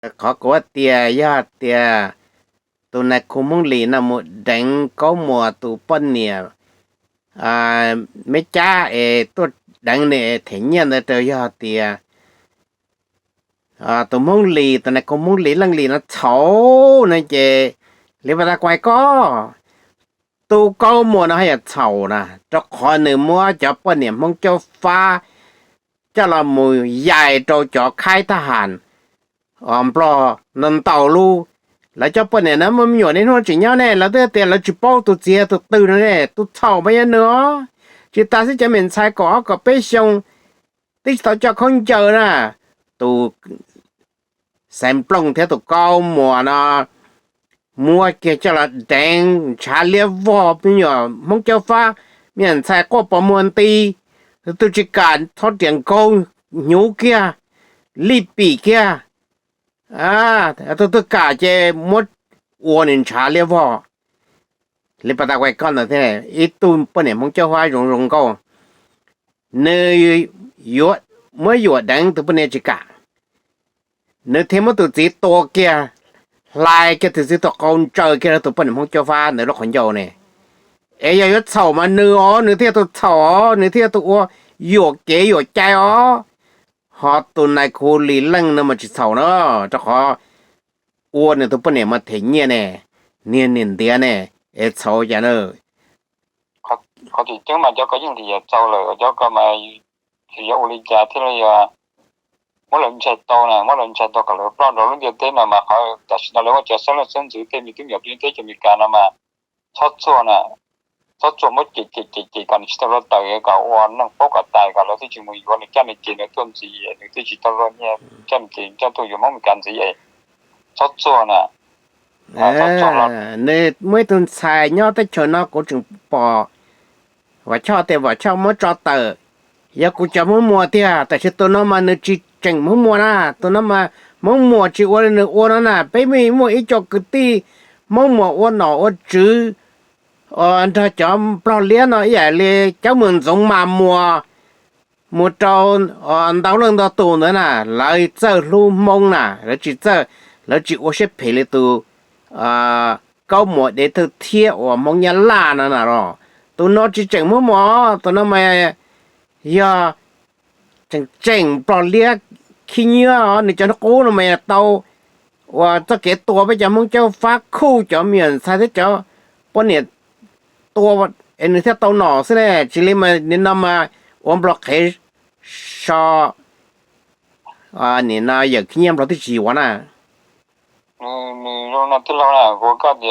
Qhov kuv tias yog tias tus nais khu Hmoob Lis no mus deev Kaub Muas tus poj niam me cab es tuaj deev nws es them nyiaj ntawd rau yog tias tus Hmoob Lis, tus nais khu Hmoob Lis leej Lis no txhaum no ces li pas tas kuv hais koj, tus Kaub Muas no haj yam txhaum na, rau qhov nws muab cov poj niam Hmoob Caub Fab coj los mus yais rau cov khaib thab ham Nplog ntau ntau lub. Lawv cov poj niam na muaj me nyuam niaj hnub tseem nyob ne, lawv twb tias lawv tsis paub tus txiv tus twg no ne, tus txhaum mas yog nws os. Tsis tas xwb cov me ntxhais kaum ob kaum peb xyoo twb tsis tau coj khaub ncaws na, tus Xaiv Nplooj thiab tus Kaub Muas no muab kiag coj los deev ntshav liab vog, me nyuam Hmoob Caub Fab, me nyuam ntxhais quaj pos muag nti, tus twg tsis kam txhob riam nkaug hnyuv kiag, lij pim kiag, tus twg kam ces muab ua nws ntshav liab vog. Li pas tas kuv hais koj ntawd thiab, ib tug poj niam Hmoob Caub Fab zoo zoo nkauj, nws yuav muab yuam deev tus poj niam tsis kam, nws thiaj muab tus txiv tua kiag, hlais kiag tus txiv tus qau ntsaws kiag rau tus poj niam Hmoob Caub Fab ntawd lub qhov ncauj ne. Es yog yuav txhaum mas nws os, nws thiaj tus txhaum os, nws thiaj tus ua yuam kev yuam cai os. Ho tus nais khu Lis leej no mas tsis txhaum na, rau qhov ua nws tus poj niam mas them nyiaj ne, niag niam ntiav ne, es txhaum cas na. Qhov tseem ceeb mas cov ko yeej lim yam txaus lawm, cov ko mas tsis yuav ua li cas thiaj li yog muab lawv ntshai tau na, muab lawv ntshai tau kom lawv ploj rau lub ntiaj teb no mas qhov tam sim no lawv muaj cov xeeb leej xeeb ntxwv tej me tub me nyuam pw teb chaws Amelikas no mas txhob txuag na, txhob txuag, muab cem cem cem cem kom nws tsis tau luag tawm, kom ua neeg paub kom tag, kom lawv twb tsis mus yuav nws caj nws ces nws tuaj ntxiv, nws twb tsis tau luag nyiaj caj nws ces coj tuaj yuav Hmoob Amelikas ntxiv, txhob txuag na. Nws muaj ib tug ntxhais nyob teb chaws no kuv tseem pom, Vam Choj tias Vam Choj muab tso tawm. Yog kuv cov Hmoob Muas tiag, tab sis tus no mas nws tsis tseem Hmoob Muas na, tus no mas Hmoob Muas tsis ua li nws ua no na. Peb muaj ib co kwv tij Hmoob Muas ua nom ua tswv nrog cov Nplog liab no ib yam li Caub Mus Ntxoov Mas Muas mus rau ntau leej ntau tus ntawd na, lawv txawj hlub Hmoob na, lawv tsis txawj, lawv tsis ua siab phem li tus Kaub Muas Dev Thawj Thiab uas Hmoob Nyab Laj no na los. Tus no tsis tseem Hmoob Muas, tus no mas yog tseem tseem Nplog liab khib nyiab, nws cov qub no mas tau uas txoj kev tua peb cov Hmoob Caub Fab khuj cov me nyuam ntxhais thiab cov poj niam tua es nws thiaj tau nom xwb ne, tsis li mas nim no mas ua Nplog qhev so, nim no yawm khib nyiab Nplog twb tsis yuav na. Nws zoo no tij laug na, kuv koj